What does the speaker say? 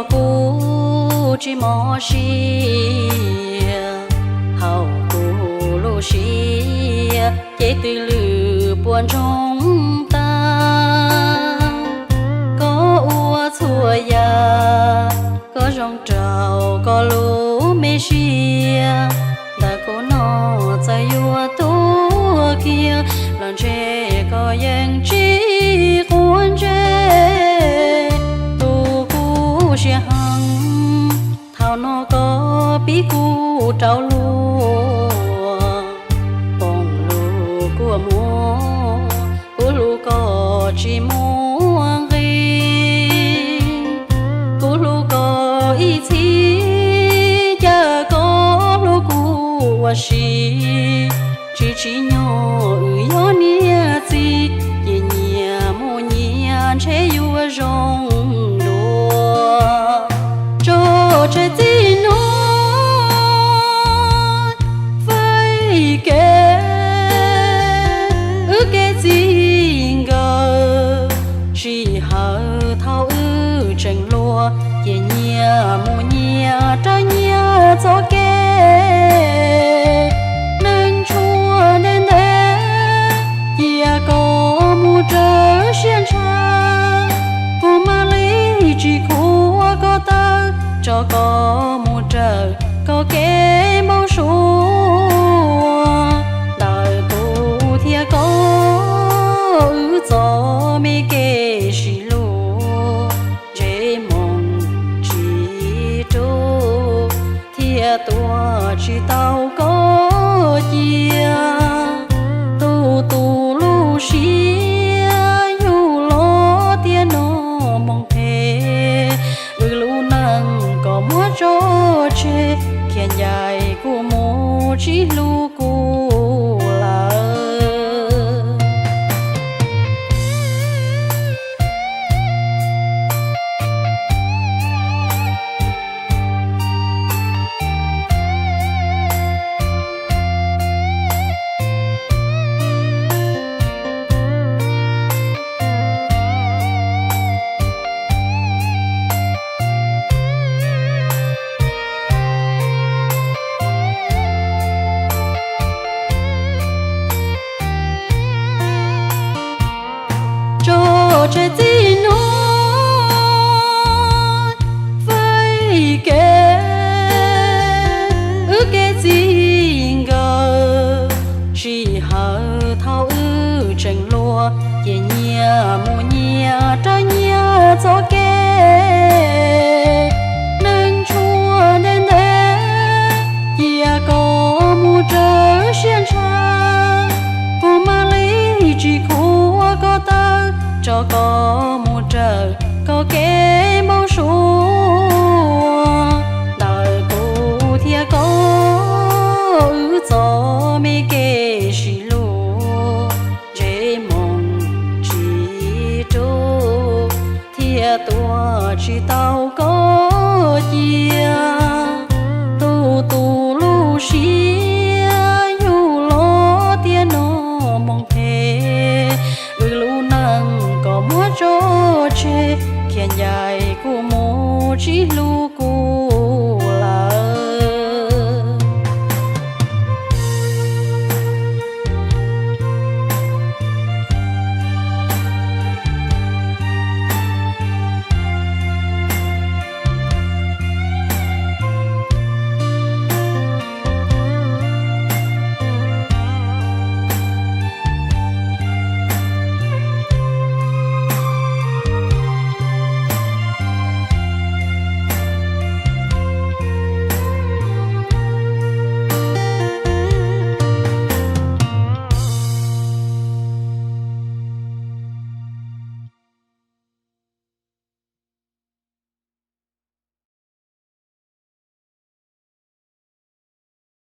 Kuv tsis mob siab, hauv kuv lub siab ces twb lwj puas ntsoog tag. Koj ua txhua yam, koj zoo rau koj lub me siab. Ntawm kuv no txawm yuav tuag kiag los ntshe koj yeej tsis quav ntsej. Tus kuv siab heev, thaum no koj pib kuv rau luag, foom lus kuj muaj, kuv hlub koj tsis muaj nqis. Kuv hlub koj ib txhis, cas koj hlub kuv ua si. Tsis tsim nyog wb yog niam txiv, ces nyias mus nyias ntshe yuav zoo dua. Tso tseg txij nuav, faib kev wb kev txij nkawm. Sij hawm thaum wb tseem hluas, ces nyias mus nyias raws nyias txoj kev. Neeg tshuav ntev ntev, cia koj mus raws siab ntshaw. Kuv mam li tsis khuav koj tawm, tso koj mus raws koj kev npau suav. Ntawm kuv thiab koj, wb txoj me kev sib hlub, ntsej muag tsis rub, thiaj tua tsis tau koj cia. Tus tus lub siab yug los tiam no moog phem, wb lub neej koj muab tso tseg, khiav ncaim kuv mus tsis hlub kuv lawm. Tso tseg txij nuav, faib kev wb kev txij nkawm. Sij hawm thaum wb tseem hluas, ces nyias mus nyias raws nyias txoj kev. Neeg tshuav ntev ntev, cia koj mus raws siab ntshaw. Kuv mam li tsis khuav koj tawm, tso koj mus raws koj kev npau suav.